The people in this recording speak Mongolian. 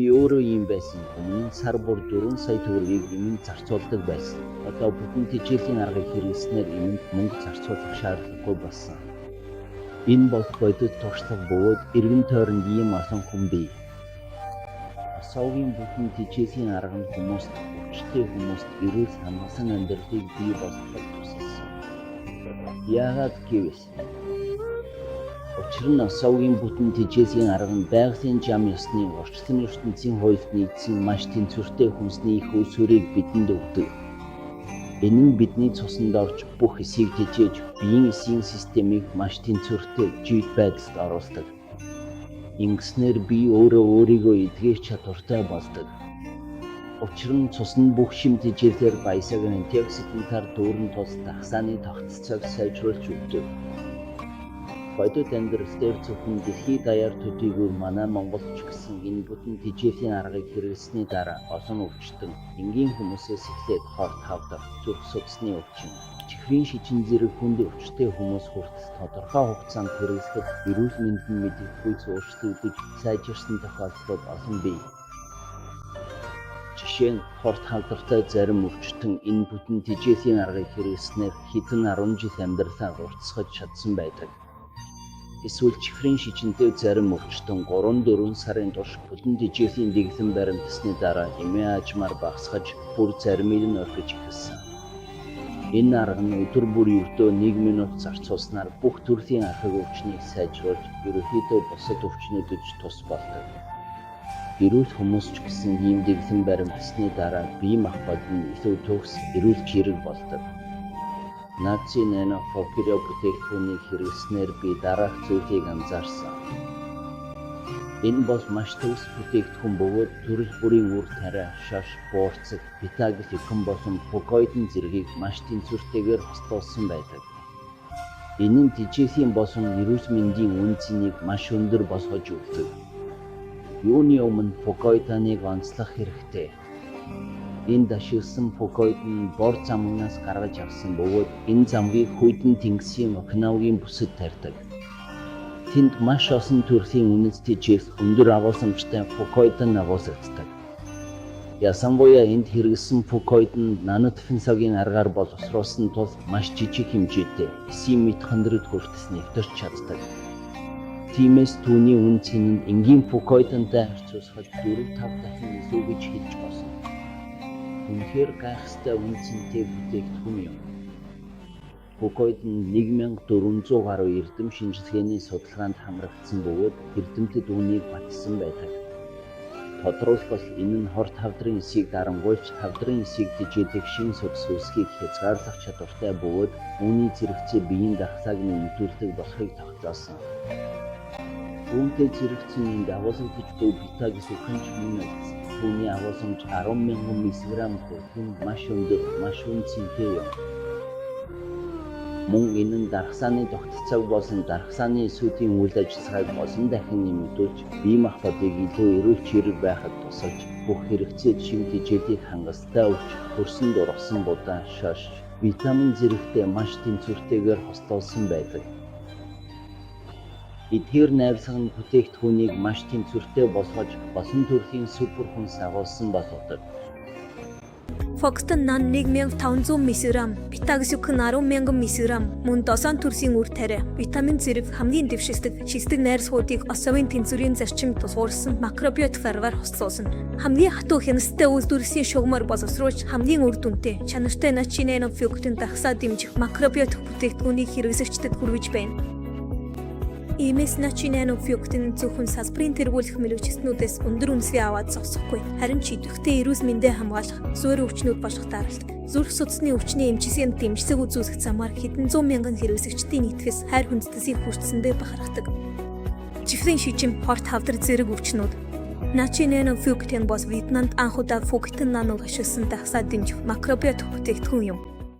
Би өөрөө ийм байсан. Өмнө нь сар бүр 4 сая төгрөгийг эмэнд зарцуулдаг байсан. Одоо бүтэн тэжээлийн аргыг хэрэглэснээр эмэнд мөнгө зарцуулах шаардлагагүй болсон. Энэ бол бодит туршлага бөгөөд эргэн тойронд ийм олон хүн бий. Осовын бүтэн тэжээлийн арга нь хүмүүст, өвчтөй хүмүүст эрүүл хангасан амьдралыг бий болгоход тусалсан. Яагаад гэвэл учир нь Осовын бүтэн тэжээлийн арга нь байгалийн зам ёсны орчлон ертөнцийн хуульд нийцсэн маш тэнцвэртэй хүнсний эх үүсвэрийг бидэнд өгдөг. Энэ нь бидний цуснд орж бүх эсийг тэжээж, биеийн эсийн системийг маш тэнцвэртэй жийд байдалд оруулдаг. Ингэснээр бие өөрөө өөрийгөө эдгэх чадвартай болдог. Учир нь цус нь бүх шим тэжээлээр баясаг антиоксидантаар дүүрэн тул дагасааны тогтолцоог сайжруулж өгдөг. Бодит амьдрал дээр зөвхөн дэлхий даяар төдийгүй манай Монголд ч гэсэн энэ бүтэн тэжээлийн аргыг хэрэглэсний дараа олон өвчтөн, энгийн хүмүүсээс эхлээд хорт хавдар, зүрх судасны өвчин, чихрийн шижин зэрэг хүнд өвчтэй хүмүүс хүртэл тодорхой хугацаанд хэрэглэхэд эрүүл мэнд нь мэдэгдэхүйц өөрчлөгдөж сайжирсан тохиолдлууд олон бий. Жишээ нь, хорт хавдартай зарим өвчтөн энэ бүтэн тэжээлийн аргыг хэрэглэснээр хэдэн 10 жил амьдралаа уртасгаж чадсан байдаг. Эсвэл чихрийн шижинтэй зарим өвчтөн 3-4 сарын турш бүтэн тэжээлийн дэглэм баримтласны дараа эмийн аажмаар багасгаж, бүр заримыг нь орхиж эхэлсэн. Энэ арга нь өдөр бүр ердөө 1 минут зарцуулснаар бүх төрлийн архаг өвчнийг сайжруулж, ерөнхийдөө бусад өвчнүүдэд ч тус болдог. Эрүүл хүмүүс ч гэсэн ийм дэглэм баримтласны дараа бие махбод нь илүү төгс, эрүүл чирэг болдог. Наци Нано Фокиро бүтээгдэхүүнийг хэрэглэснээр би дараах зүйлийг анзаарсан. Энэ бол маш төгс бүтээгдэхүүн бөгөөд төрөл бүрийн үр тариа, шаш, буурцаг, бета-глюкан болон фукоидан зэргийг маш тэнцвэртэйгээр хослуулсан байдаг. Энэ нь тэжээлийн болон эрүүл мэндийн үнэ цэнийг маш өндөр болгож өгдөг. Юуны өмнө фукоиданыг онцлох хэрэгтэй. Энд ашигласан фукоидан нь бор замгнаас гаргаж авсан бөгөөд энэ замгийг хүйтэн тэнгисийн Окинавагийн бүсэд тарьдаг. Тэнд маш олон төрлийн үнэт тэжээх өндөр агуулсамжтай фукоидан агуулсагддаг. Ялангуяа энд хэрэглэсэн фукоидан нь нанотехнологийн аргаар боловсруулсан тул маш жижиг хэмжээтэй эсийн митохондрид хүртэл нэвтэрч чаддаг. Тиймээс түүний үнэ цэн нь энгийн фукоидантай харьцуулахад 4-5 дахин илүү гэж хэлж болно. Үнэхээр гайхалтай үнэ цэнтэй бүтээгдэхүүн юм. Фукоидан нь 1400 гаруй эрдэм шинжилгээний судалгаанд хамрагдсан бөгөөд эрдэмтэд үүнийг баталсан байдаг. Тодруулбал, энэ нь хорт хавдрын эсийг дарангуйлж, хавдрын эсийг тэжээдэг шинэ судас үүсгэхийг хязгаарлах чадвартай бөгөөд үүний зэрэгцээ биеийн дархлааг нэмэгдүүлдэг болохыг тогтоосон. Үүнтэй зэрэгцэн энд агуулгадаж буй бета-глюкан ч мөн адил. Түүний агуулсамж 10,000 миллиграмм хүрэх нь маш өндөр, маш үнэ цэнтэй юм. Мөн энэ нь дархлааны тогтолцоог болон дархлааны эсүүдийн үйл ажиллагааг олон дахин нэмэгдүүлж, бие махбодыг илүү эрүүл чирэг байхад тусалж, бүх хэрэгцээ шим тэжээлийг хангалттай өгч, хөрсөнд ургасан будаа, шаш, витамин зэрэгтэй маш тэнцвэртэйгээр хослуулсан байдаг. Эдгээр найрлага нь бүтээгдэхүүнийг маш тэнцвэртэй болгож, олон төрлийн супер хүнс агуулсан болгодог. Фокстон нан 1500 мг, бета-глюкан 10,000 мг, мөн 7 төрлийн үр тариа, витамин зэрэг хамгийн дэвшилдэг шилдэг найрсгуудыг Осовын тэнцвэрийн зарчимд тулгуурласан макробиотик аргаар хослуулсан. Хамгийн хатуу хяналттай үйлдвэрлэлийн шугамар боловсруулж хамгийн үр дүнтэй, чанартай Начи Нано Фюктын дагасаа дэмжих макробиотик бүтээгдэхүүнийг хэрэглэгчдэд хүргэж байна. Иймээс Начи Нано Фюктын зөвхөн салбарын тэргүүлэх мэргэжилтнүүдээс өндөр үнэлгээ аваад зогсохгүй. Харин ч идэвхтэй эрүүл мэндээ хамгаалах, суурь өвчнүүд болох даралт, зүрх судасны өвчний эмчилгээнд дэмжлэг үзүүлэх замаар хэдэн зуун мянган хэрэглэгчдийн итгэс, хайр хүндэтгэлийг хүртсэндээ бахархдаг. Чихрийн шижим, хорт хавдар зэрэг өвчнүүд. Начи Нано Фюктен бол Вьетнамд анх удаа Фюктен наног ашигласан дагасаа дэмжих макробиотик бүтээгдэхүүн юм.